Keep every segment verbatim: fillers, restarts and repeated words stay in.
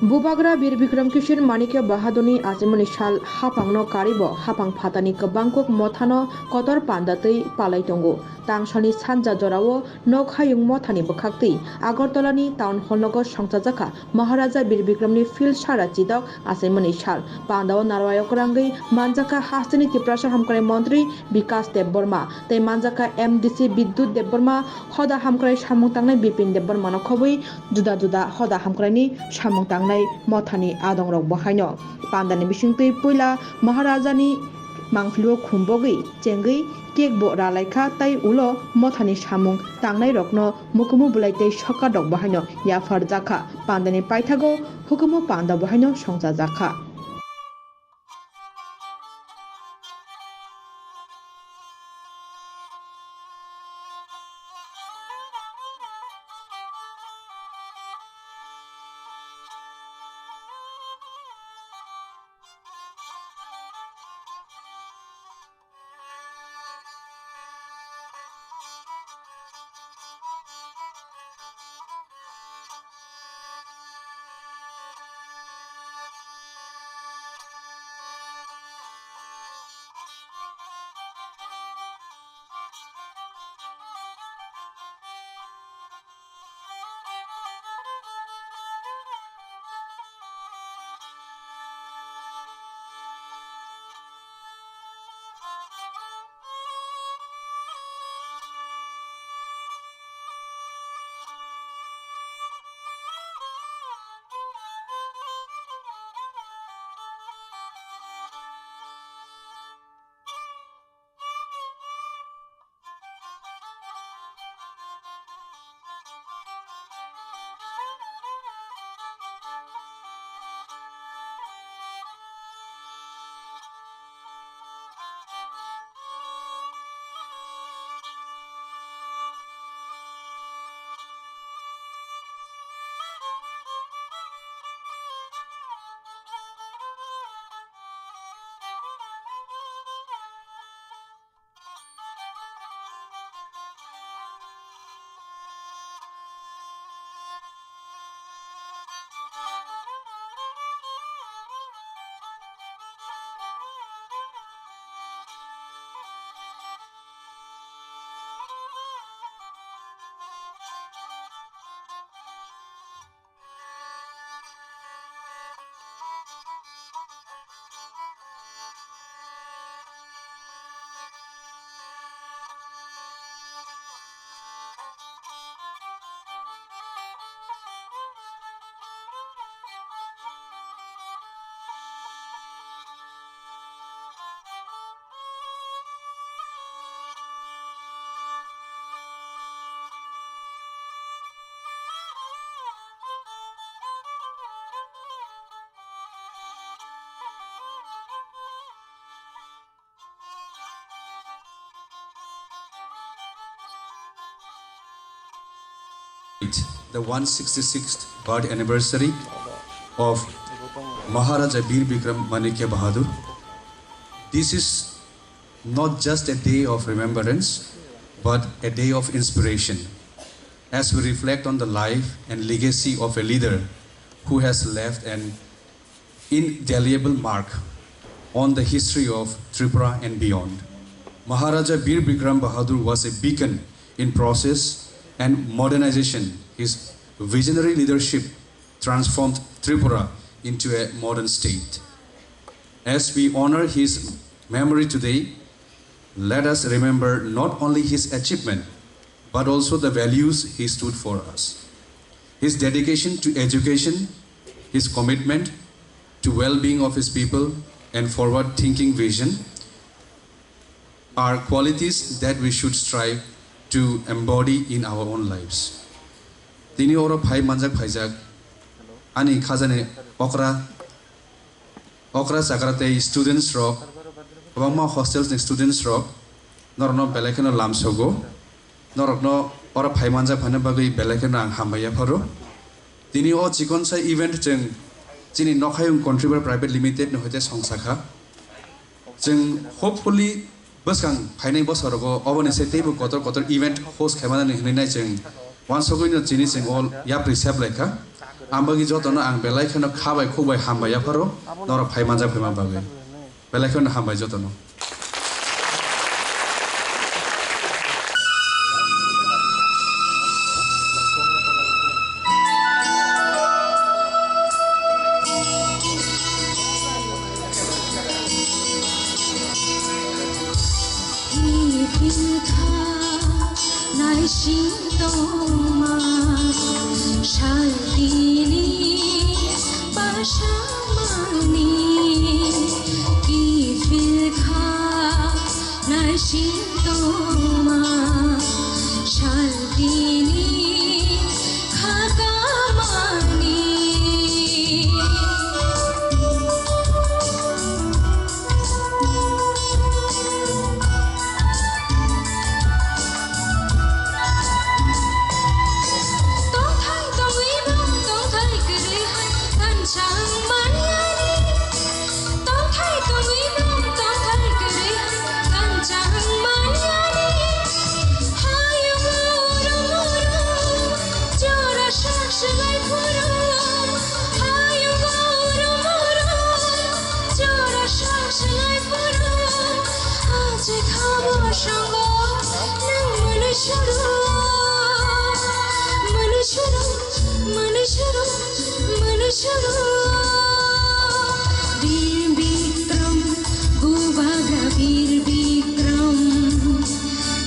Bubagra Bir Bikram Kishore Manikya Bahadurni achimani sal haphangno karibo haphang phatani kwbangkuk mothano kotor panda twi palai tongo. Tangsalni sanja jorao nok hayung mothani bwkhaktwi Agartalani Town Hall nogo songchajakha Maharaja Bir Bikramni Phil Sara Chidok achaimani sal. Pandao narwayok rangwi manjakha hasteni Tiprasa Hamkrai Montri Bikas Debbarma tei manjakha M D C Bidyut Debbarma, hoda hamkrai samung tangnai Bipin Debbarmano khobwi juda juda hoda hamkraini samung tangnai mothani adongrokbo haino. Pandani bisingtwi puila Maharajani mangpilio khumbogwi chengwi cake bo ralaikha tei ulo mothani samung tangnairokno mukumu bwlai tei sokarrokbo haino yapharjakha. Pandani paithago hukumu panda bo haino songchajakha. The one sixty-sixth birth anniversary of Maharaja Bir Bikram Manikya Bahadur. This is not just a day of remembrance, but a day of inspiration as we reflect on the life and legacy of a leader who has left an indelible mark on the history of Tripura and beyond. Maharaja Bir Bikram Bahadur was a beacon in process and modernization. His visionary leadership transformed Tripura into a modern state. As we honor his memory today, let us remember not only his achievement, but also the values he stood for us. His dedication to education, his commitment to well-being of his people, and forward-thinking vision are qualities that we should strive to embody in our own lives. Tini oro phai manjak phaijak ani khajani okra, okra chakra tei students rok, kwbangma hostels ni students rok norokno belai kheno lamsogo. Norokno oro phai manjak phaina bagwi belai kheno ang hambai yapharo. Tini o chikonsa event chwng chini Nokhayung Contributor Private Limited ni hoite songsa kha. Chwng hopefully bwskang phainai bosorogo oboni se teibo kotor kotor event host khaimanani hinwi nai chwng wansugwino chini chwng o yapri sep lai kha. Ang bagwi jotono ang belai kheno kha bai khuk bai hambai yapharo, norok phai manjak phaima bagwi. Belai kheno hambai jotono. Naising tongma saltini basamani kiphilkha. Naising tongma saltini khakamani. Tongthai tongwi bo tongthai kwrwi hai kanchang maniyani. Tongthai tongwi bo tongthai kwrwi hai kanchang maniyani. Hayungo urung urung jora sak swlai phuru. Hayungo urung urung jora sak swlai phuru. Aje khabo shango nang manu shuru. Manu shuru, manu shuru. Manusoro Bir Bikram, Bubagra Bir Bikram,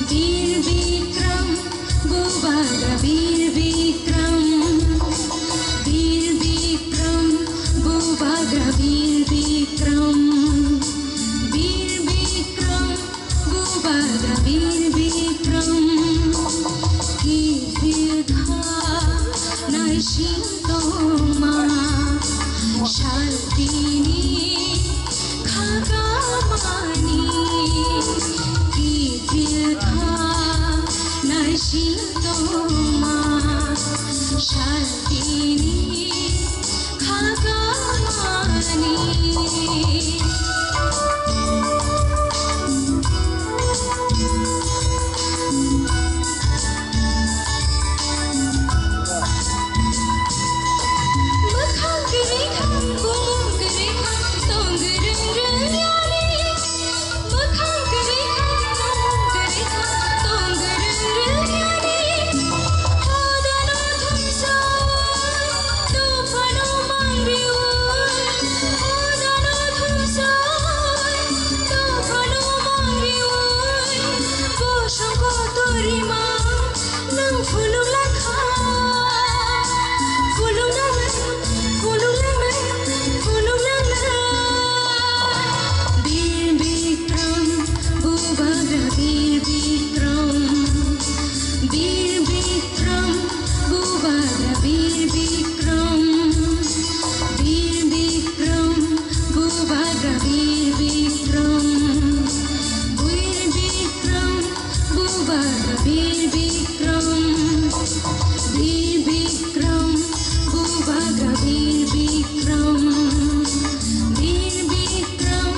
Bir Bikram, Bubagra Bir Bikram, Bir Bikram, Bubagra Bir Bikram, Bir Bikram, Bubagra Bir Bikram, kiphilkha naising tongma, saltini khakamani, kiphilkha naising tongma, saltini khakamani. Mwkhang kwrwi kha, bumung kwrwi kha, tong kwrwng rwng yani. Mwkhang kwrwi kha, bumung kwrwi kha, tong kwrwng rwng yani. Hodano thumsoi, dophano mangriui. Hodano thumsoi, dophano mangriui. Bosong kotorima, nwng phunuk langkha. Phunuk langnai, phunuk langnai, phunuk langnai. Bir Bikram, Bubagra Bir Bikram. Bir Bikram, Bubagra Bir Bikram. Bir Bikram, Bubagra Bir Bikram. Bir Bikram, Bubagra Bir Bikram, Bir Bikram, Bubagra Bir Bikram, Bir Bikram,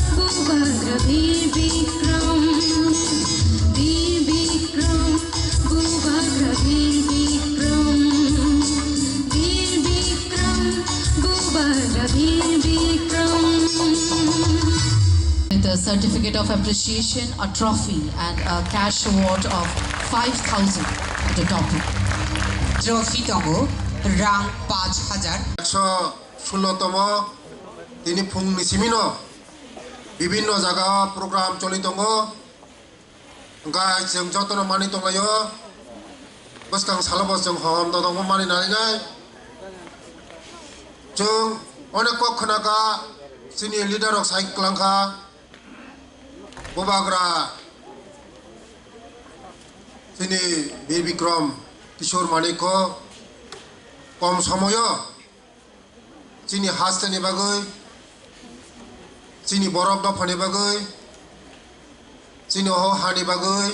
Bubagra Bir Bikram, Bir Bikram, Bubagra Bir Bikram, Bir Bikram, Bubagra Bir Bikram. With a certificate of appreciation, a trophy and a cash award of five thousand at the top. Trophy tongo, rang panch hajar. Ekso sullo tomo, tini phungni simino bibinno jaga program choli tongo. Hwnkhe chwng jotono manwi tonglaio, bwskang salobo chwng hom dodongbo manwi nalinai. Chwng onek kok khwnakha, chini leader rok sai kwlangkha, Bubagra chini Bir Bikram Kishore Manikko kom somoyo chini hasteni bagwi, chini borok dophani bagwi, chini o hani bagwi,